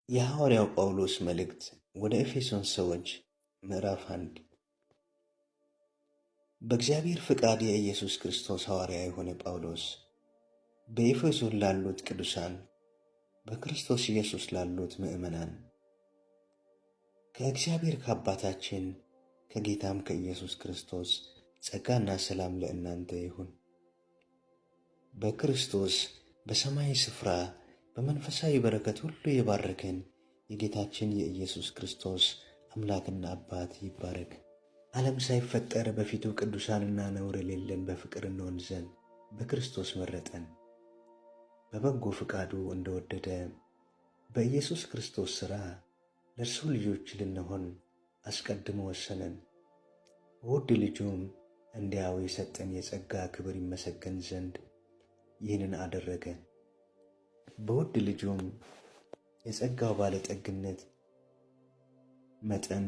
የሐዋርያው ጳውሎስ መልእክት ወደ ኤፌሶን ሰዎች ምዕራፍ 1። በእግዚአብሔር ፍቃድ የኢየሱስ ክርስቶስ ሐዋርያ የሆነ ጳውሎስ በኤፌሶን ላሉት ቅዱሳን፣ በክርስቶስ ኢየሱስ ላሉት ምዕመናን፣ ከእግዚአብሔር ከአባታችን ከጌታም ከኢየሱስ ክርስቶስ ጸጋና ሰላም ለእናንተ ይሁን። በክርስቶስ በሰማያዊ ስፍራ በመንፈሳዊ በረከት ሁሉ የባረከን የጌታችን የኢየሱስ ክርስቶስ አምላክና አባት ይባረክ። ዓለም ሳይፈጠር በፊቱ ቅዱሳንና ነውር የሌለን በፍቅር እንሆን ዘንድ በክርስቶስ መረጠን። በበጎ ፈቃዱ እንደወደደ በኢየሱስ ክርስቶስ ሥራ ለእርሱ ልጆች ልንሆን አስቀድሞ ወሰነን። ውድ ልጁም እንዲያው የሰጠን የጸጋ ክብር ይመሰገን ዘንድ ይህንን አደረገ። በውድ ልጁም የጸጋው ባለጠግነት መጠን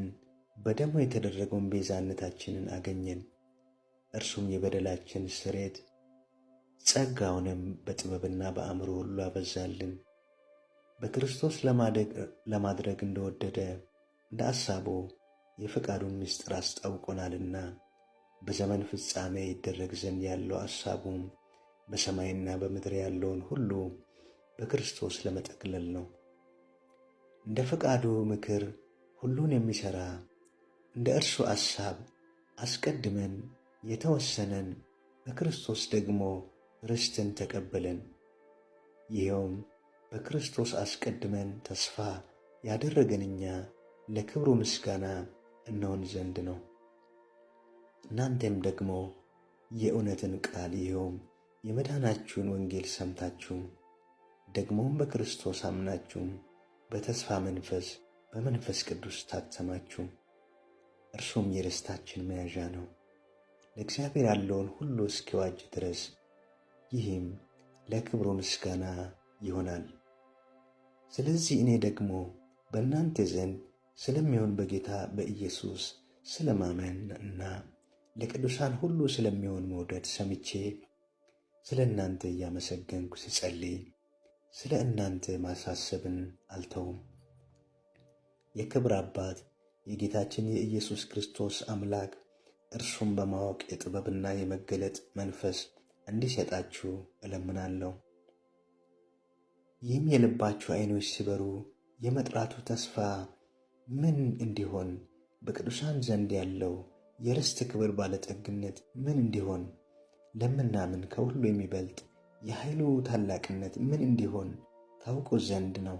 በደሙ የተደረገውን ቤዛነታችንን አገኘን። እርሱም የበደላችን ስርየት፣ ጸጋውንም በጥበብና በአእምሮ ሁሉ አበዛልን። በክርስቶስ ለማድረግ እንደወደደ እንደ አሳቡ የፈቃዱን ምስጢር አስታውቆናልና፣ በዘመን ፍጻሜ ይደረግ ዘንድ ያለው አሳቡም በሰማይና በምድር ያለውን ሁሉ በክርስቶስ ለመጠቅለል ነው። እንደ ፈቃዱ ምክር ሁሉን የሚሠራ እንደ እርሱ አሳብ አስቀድመን የተወሰነን በክርስቶስ ደግሞ ርስትን ተቀበልን። ይኸውም በክርስቶስ አስቀድመን ተስፋ ያደረገን እኛ ለክብሩ ምስጋና እንሆን ዘንድ ነው። እናንተም ደግሞ የእውነትን ቃል ይኸውም የመዳናችሁን ወንጌል ሰምታችሁ ደግሞም በክርስቶስ አምናችሁ በተስፋ መንፈስ በመንፈስ ቅዱስ ታተማችሁ። እርሱም የርስታችን መያዣ ነው፣ ለእግዚአብሔር ያለውን ሁሉ እስኪዋጅ ድረስ፣ ይህም ለክብሩ ምስጋና ይሆናል። ስለዚህ እኔ ደግሞ በእናንተ ዘንድ ስለሚሆን በጌታ በኢየሱስ ስለማመን እና ለቅዱሳን ሁሉ ስለሚሆን መውደድ ሰምቼ ስለ እናንተ እያመሰገንኩ ስጸልይ ስለ እናንተ ማሳሰብን አልተውም። የክብር አባት የጌታችን የኢየሱስ ክርስቶስ አምላክ እርሱም በማወቅ የጥበብና የመገለጥ መንፈስ እንዲሰጣችሁ እለምናለሁ። ይህም የልባችሁ ዓይኖች ሲበሩ የመጥራቱ ተስፋ ምን እንዲሆን፣ በቅዱሳን ዘንድ ያለው የርስት ክብር ባለጠግነት ምን እንዲሆን፣ ለምናምን ከሁሉ የሚበልጥ የኃይሉ ታላቅነት ምን እንዲሆን ታውቁ ዘንድ ነው።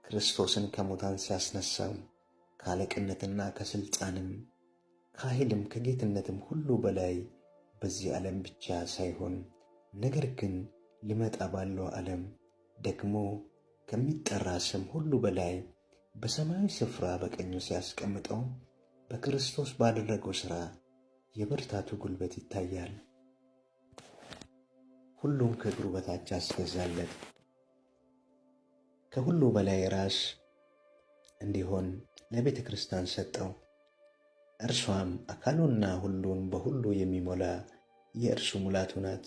ክርስቶስን ከሙታን ሲያስነሳው ከአለቅነትና ከሥልጣንም ከኃይልም ከጌትነትም ሁሉ በላይ በዚህ ዓለም ብቻ ሳይሆን ነገር ግን ሊመጣ ባለው ዓለም ደግሞ ከሚጠራ ስም ሁሉ በላይ በሰማያዊ ስፍራ በቀኙ ሲያስቀምጠው በክርስቶስ ባደረገው ሥራ የብርታቱ ጉልበት ይታያል። ሁሉም ከእግሩ በታች አስገዛለት። ከሁሉ በላይ ራስ እንዲሆን ለቤተ ክርስቲያን ሰጠው። እርሷም አካሉና ሁሉን በሁሉ የሚሞላ የእርሱ ሙላቱ ናት።